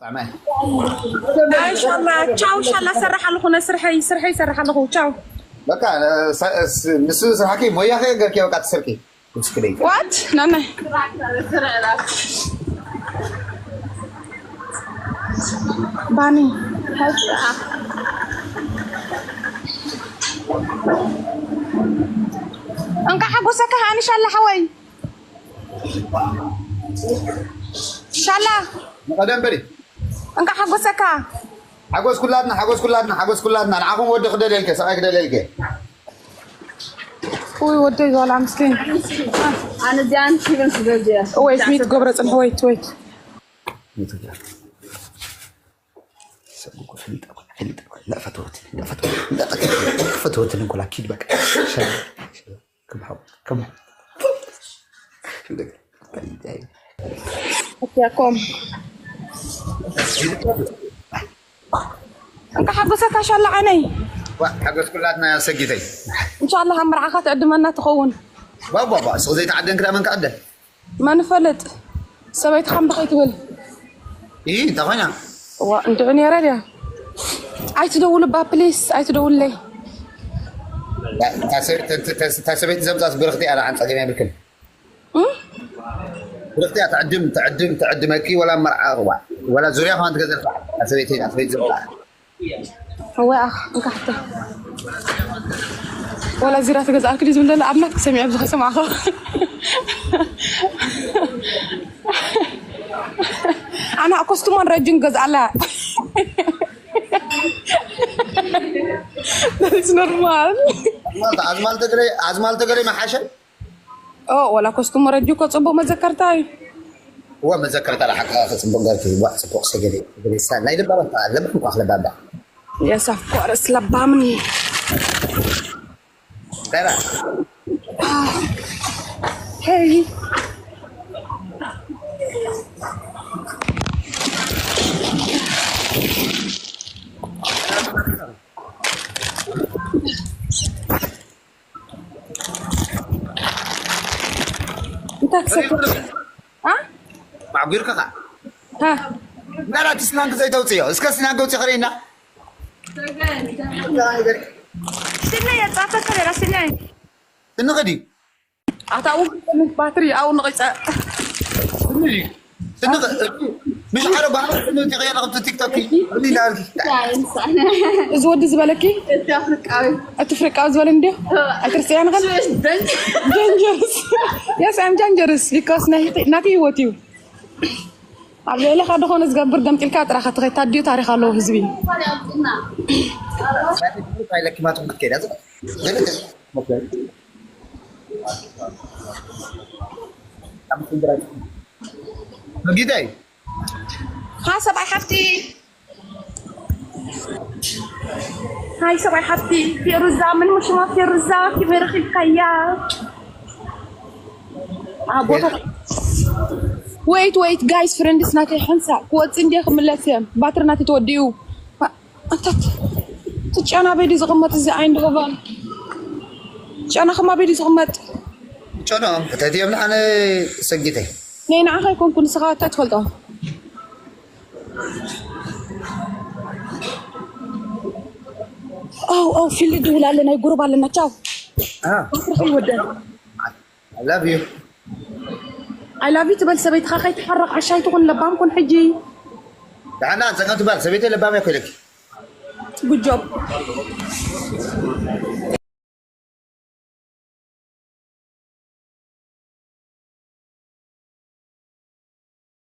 ጣዕመ። ኣይ ሻላ፣ ቻው ሻላ፣ ሰርሕ ኣለኹ፣ ነስርሐይ፣ ስርሐይ ሰርሕ ኣለኹ፣ ቻው። በቃ፣ እ፣ ሳ-፣ እ፣ ስ-፣ ንሱ ስራሕኪ ሞያኺ ገርኪ በቃ ትሰርቂ። ትስክለይ። ዋት? ናናይ። ባኒ። እንካ ሓጎሰካ ሃኒ ሻላ ሓወይ። ሻላ። ንቐደም በሊ። እንካ ሓጎሰካ። ሓጎስ ኩላትና፣ ሓጎስ ኩላትና፣ ሓጎስ ኩላትና። ንዓኹም ወዲ ክደልየልከ፣ ሰብኣይ ክደልየልከ። ውይ ወደይ ጓል ምስኪን። ኣነ እዚኣን ኪብን ስደዝያ። ወይት፣ ሚት ገብረ ጽንሕ፣ ወይት፣ ወይት። ሰብ እኮ ፍልጠ፣ ፍልጠ፣ እንዳፈተወት፣ እንዳፈተወት፣ እንዳፈተወት፣ እንዳፈተወት እንኮላ ኪድ በቃ። ሸ-፣ ሸ-፣ ክም ሓው፣ ክም ሓው። እቲኣኮም። እንካ ሓጎሰካ ሻላ ዓይነይ። ዋ፣ ሓጎስ ኩላትና ሰጊተይ። እንሻላ ኣብ መርዓኻ ትዕድመና ትኸውን። ዋ፣ ዋ፣ ዋ፣ ስቕ ዘይተዓደን ክዳ መን ክዓደ? መን ይፈልጥ? ሰበይትኻ እምቢ ከይትብል። ኢ፣ እንታይ ኮይና? ዋ፣ እንድዒ ነይረ ድያ? ኣይትደውልባ ፕሊስ፣ ኣይትደውልለይ። እታ ሰበይቲ፣ እታ ሰበይቲ ዘምጻስ ብርኽቲ እያ፣ ደሓን ጸገም የብልክን። እም? ብርኽቲ እያ፣ ትዕድም፣ ትዕድም፣ ትዕድመኪ፣ ወላ መርዓ፣ ዋ፣ ወላ ዙርያ ከማን ትገዘልካ። እታ ሰበይቲ፣ እታ ሰበይቲ ዘምጻ። እወ፣ ኣኽ፣ እንካ ሕቶ። ወላ ዚራ ትገዝኣልክ ድዩ ዝብል ዘሎ? ኣብ ናትክ ሰሚዐ፣ ኣብዚ ከይሰማዕኹ። ኣና ኮስቱሞን ረጅን ገዝኣላ። That is normal። ኣዝማል፣ ኣዝማል ተገረይ፣ ኣዝማል ተገረይ መሓሸ? ኦ፣ ወላ ኮስቱም ወረዲ እኮ ጽቡቕ መዘከርታ እዩ። እወ፣ መዘከርታ ለሓቃ ጽቡቕ ገርኪ፣ ዋ፣ ጽቡቕ ሰገደ፣ ሰገደ፣ ሳ-፣ ናይ ለባም እኳ፣ ለባም እኳ ለባም ዳ። Yes, of course፣ ለባም። ደራ። Hey። እንታይ ክሰክር? አ? ማዕጉርካ ኸ? ሃ? እንዳላ እቲ ስናንክ ዘይተውፅዮ። እስከ ስናንክ ውፅእ ኸርእየና። ስነ የጻፈ ከለራ ስነ። ስንኸዲ? ኣታ ውግን ባትሪ ኣው ንቂጸ። ስንዲ? ስንዲ? ምሽ ሓደ ጓል ስንዲ ትቕየር ኣብ ቲክቶክ። እዚ ዳርኪ። እዚ ወዲ ዝበለኪ? እቲ ኣፍሪቃዊ። እቲ ኣፍሪቃዊ ዝበለ እንድዮ? ኣይትርስያን ኸን? ሽሽ፣ ደንጀ-፣ Dangerous። Yes, I'm dangerous because ናይ ህይወት-፣ ናተይ ህይወት እዩ። ኣብ ልዕሊ ኻደ ኾነ ዝገብር ገምጢልካ ጥራኻ ትኸይድ። ታዲዮ ታሪኽ ኣለዎ ህዝቢ። ጊታይ። ሃ ሰብኣይ ሓፍቲ። ሃይ ሰብኣይ ሓፍቲ። ፌሩዛ፣ ምን ሽማ ፌሩዛ? ኪመይ ረኺብካያ? አ፣ ቦታ። Wait, wait, guys፣ ፍሬንድስ ናተይ ሓንሳ ክወጽእ እንድየ ክምለስ እየ። ባትሪ ናተይ ተወዲኡ። ኣታት፣ እቲ ጨና ኣበይ ድዩ ዝቕመጥ? እዚ ዓይን ድቕባል። ጨና ኸማ ኣበይ ድዩ ዝቕመጥ? ጨና፣ ሕተት እዮም ንዓነ ሰጊተይ። ናይ ንዓኻ ኣይኮንኩ፣ ንስኻ እንታይ ትፈልጦ? ኣው፣ ኣው፣ ፊልድ ድውል ኣለ፣ ናይ ጉሩብ ኣለና። ቻው። አ። ባትሪ ከይወደን። I love you። I love you ትበል ሰበይትኻ፣ ከይትሓረቕ፣ ዓሻይ ትኹን፣ ለባም ኩን ሕጂ። ደሓና፣ ጸገም ትበል ሰበይተይ ለባም እያ ኮይለኪ። Good job።